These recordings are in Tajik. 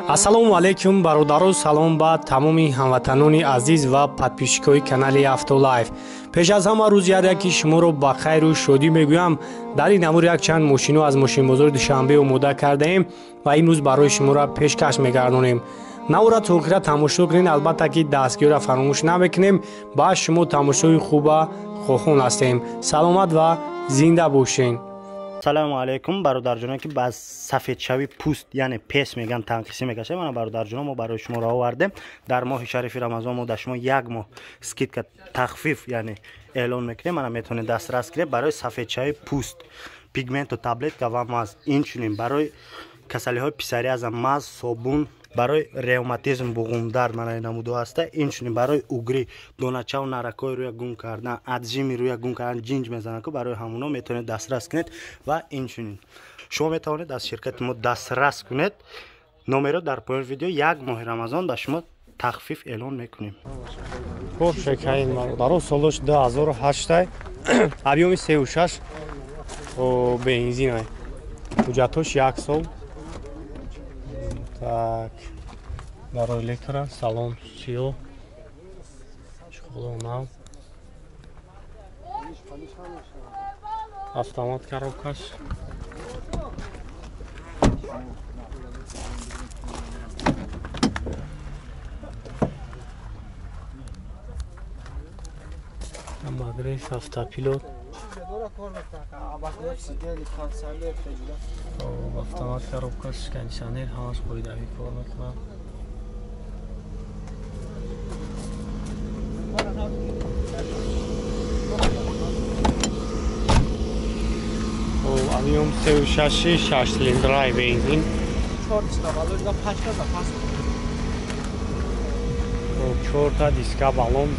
Ассалому алайкум бародаро, салом ба тамоми ҳамватанони азиз ва подписчикои канали Автолайф. Пеш аз ҳама рӯзи ҳар яки шуморо ба хайру шодӣ мегӯям. Дар ин навор якчанд мошино аз мошинбозори Душанбе омода кардаем ва имрӯз барои шуморо пешкаш мегардонем. Навора то охира тамошо кунед, албатта ки дастгиҳоро фаромӯш намекунем. Ба шумо тамошои хуба хоҳон ҳастем. Саломат ва зинда бошед. Салому алайкум бародарҷоно, ки ба сафедшавии пӯст, яъне пес меган, танқисӣ мекашад. Мана бародарҷоно, мо барои шумо овардем. Дар моҳи шарифи Рамазон мо дар шумо як моҳ скидка, тахфиф, яъне эълон мекунем. Мана метавонед дастрас кунед барои сафедшавии пӯст, пигменту таблетка ва маз. Инчунин барои касалиҳои псориаза маз, собун, барои ревматизм, буғумдард, мана намудо ҳаста. Инчунин барои угри, доначаву наракҳои рӯя гум кардан, аджими рӯя гум кардан, ҷинҷ мезананд, ку барои ҳамуно метавонед дастрас кунед. Ва инчунин шумо метавонед аз ширкати мо дастрас кунед. Номеро дар поёни видео. Як моҳи Рамазон ба шумо тахфиф эълон мекунем. Порше Каен бародаро, солаш 2008, объёми 36, бензин, ҳуҷҷатош як сол. Так, барои электро, салон сиёҳ, чехоло нав, автомат коробкаш. Обогрев, автопилот. Автомат коробкаш, кондиционер, ҳамаш қоидавӣ кор мекунад. Объём 36, 6 цилиндрай бензин. Чорта диска балон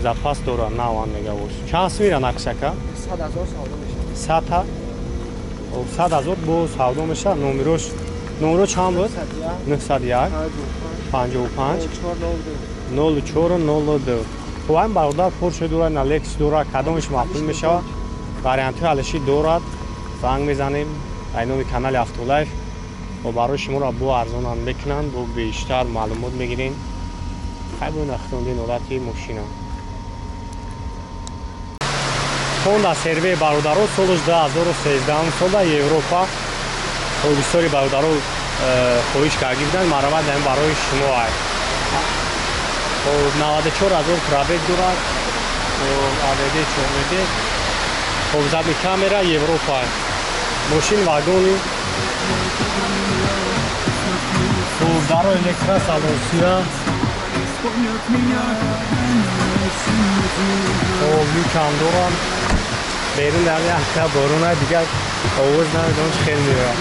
запас дорад, наван мегавош. Чанд сум ира нақшака? 100 000 савдо мешавад. Садта? 100 000 бо савдо мешавад. Номерош, номеро чанд буд? 901 55 04 02. Хуб, айн бародар Порше дорад, на Лексус дорад, кадомиш маъқул мешавад? Вариантҳои алиши дорад. Занг мезанем ай номи канали Автолайф ва барои шуморо бо арзонам мекунанд, бо бештар маълумот мегирем. Хай, бо нахтондин ҳолати мошина. Хонда Серве бародаро, солаш 2013 сола, Европа. Бисёри бародаро хоҳиш карда буданд, марамат ин барои шумо ай. 94 ҳазор пробег дорад, АВД, 4ВД, хоб, задний камера, Европа. Мошин вагони. Хоб, даро электро, салон сия. Хоб, люкам дорам. Берун дар якта борона, дигар овоз намедонам чӣ хел меояд.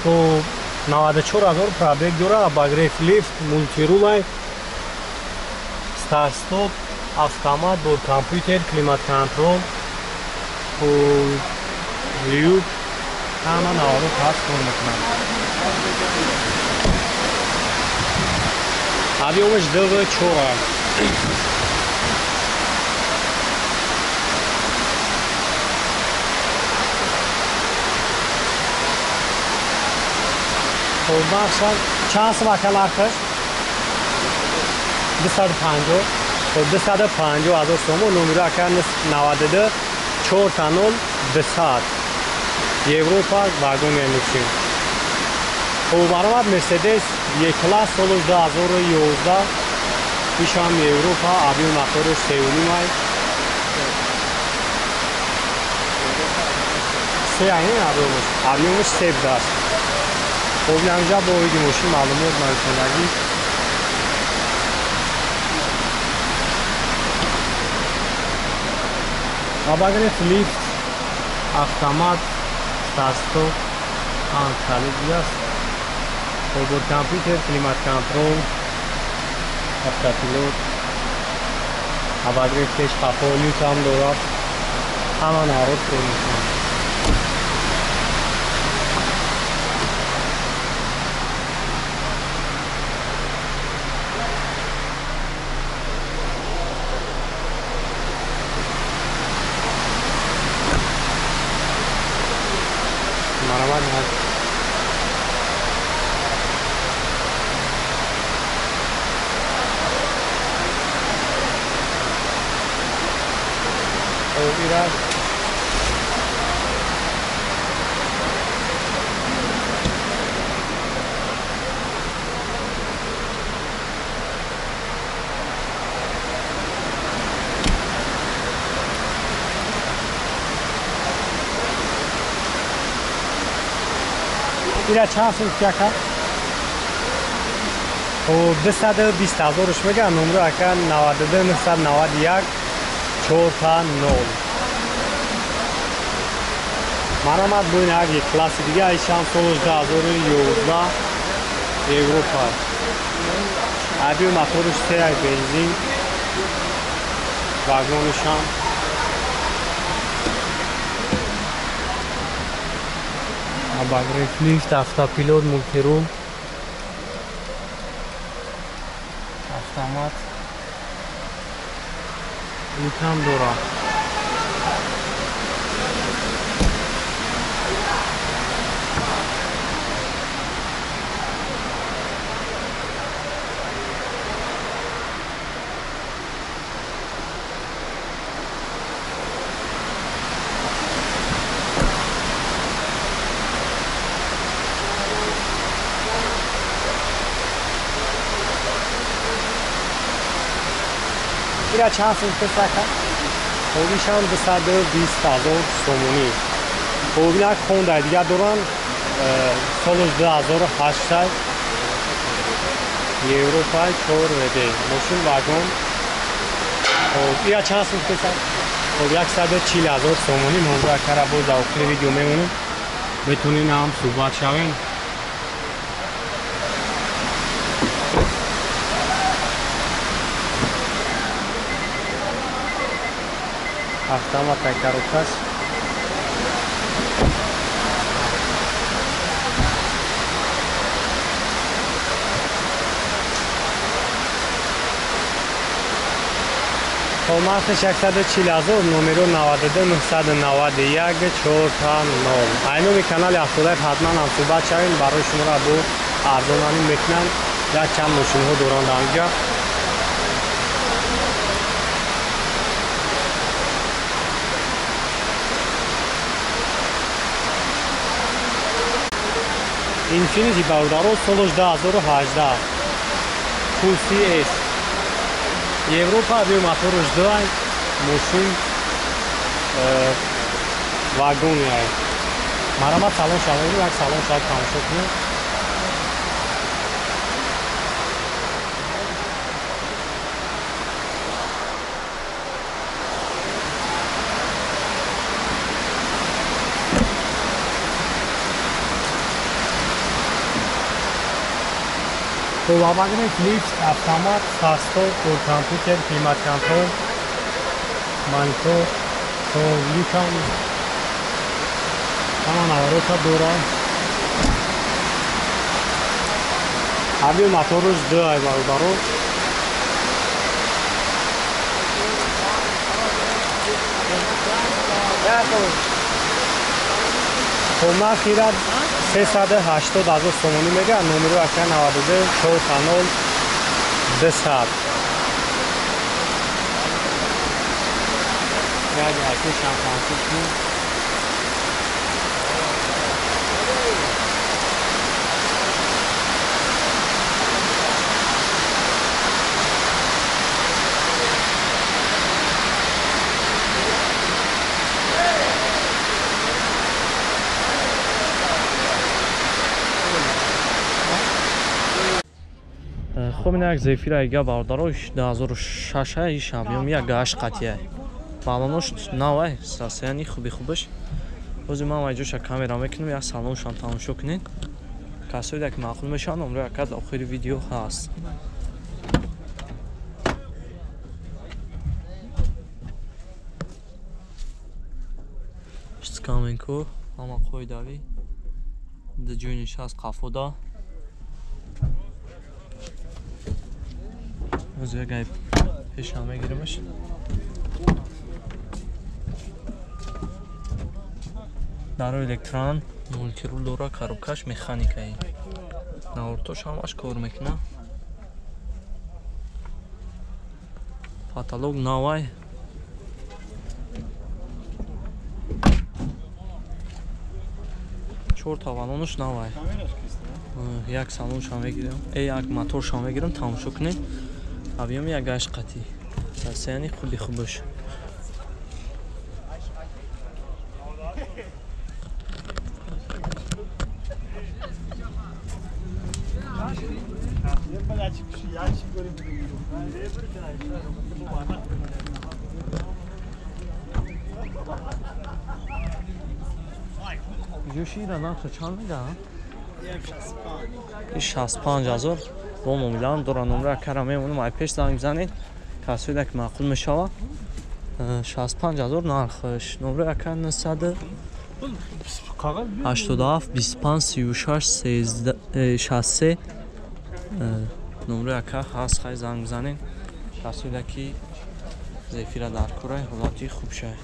Хоб, 94 ҳазор пробег дорад, обогрев, лифт, мультирулай, старт-стоп, автомат, бо компютер, климат-контрол, люк, ҳама наворот ҳаст, кор мекунад. Объёмаш ДВ4. Хоб, нархшам чанд сум ака нархаш? 250. Хоб, 250 ҳазор сомон. Номеро ака 92 4 0 200. Европа, вагон мошин. Хоб, баромад Мерседес Е-класс, солаш 2011, ишам Европа, объём мотораш 3,5 ай. Се айн объёмаш. Объёмаш се будааст. Хоб, янҷа бо оиди мошин маълумот нависондагӣ. Обогрев, лифт, автомат, старт-стоп, калид будааст. Хоб, компютер, климат-контрол, автопилот, обогрев пеш қафо, люкам дорад. Ҳама наворот кор мекунад. Марҳамат. Ира ира чанд сум ака? Хоб 220 ҳазорш мегӯяд. Номро ака 92 991 4 0. Марҳамат бо ин як класси дига ишам солш 2011 Европа. Аби моторш 3 бензин. Вагонишам. Обогрев лифт, автопилот, мультирул, автомат. Люкам дора. Ира чанд сум песака? Хобишам 220 ҳазор сомонӣ. Хоб як Хонда дига доран, солш 2008 Европа 4 ВД. Мошин вагон. Хоб ира чанд сум песак? Хоб 140 ҳазор сомонӣ. Номро акара боз дар охири видео мемонем. Метонин ҳам суҳбат шавем. Автомат коробкаш. Хоб нархиш 140 ҳазор, номеро 92 991 4 0. Айноми канали Автолайф ҳатман ҳам суҳбат шавем, барои шуморо бо арзонанӣ мекунанд. Як чанд мошинҳо доранд анҷа. Инфинити бародаро солш 2018 QCS Европа объем моторш 2 мошин вагони ай. Марҳамат салон шавед, як салон шавед тамошо кунед. Хоб обогрев лифт, автомат, состав, компютер, климат-контрол, монитор, люкам ҳама наворота дорад. Объем моторш 2 ай бародаро. Хоб нархира 380 ҳазор сомонӣ мегӯяд. Номеро ака 92 4 0 200. Як айкушам тамошо кунед. Хоб ин як Зефира ига бародарош 2006 иш объем як 8 қатия. Балонош навай, состояние хуби хубаш. Ҳозир ман вайҷоша камера мекунам, як салоншам тамошо кунед. Касоида ки маъқул мешаванд, номро якад охири видео ҳаст. Каменко ҳама қоидави. Дар ҷои нишаст қафода. Ҳозир як гай пешам мегиримаш. Даро электрон. Мультирул дора, коробкаш механикаи. Навортош ҳамаш кор мекуна. Потолок навай. Чорта валонаш навай. Як салоншам мегирам, як моторшам мегирам, тамошо кунед. Объёми як гашт қатӣ. Состояние хуби хубаш. Ҷӯшира нархо чанд мега? 65 ҳазор бо муомилаам дора. Номра кара мемонам, ай пеш занг бизанед, касоида ки маъқул мешава. 65 ҳазор нархш. Номра ака 987 25 36 13 63. Номра ака ҳаст, хай занг бизанед, касоида ки зефира дар курай, ҳолати хуб шай.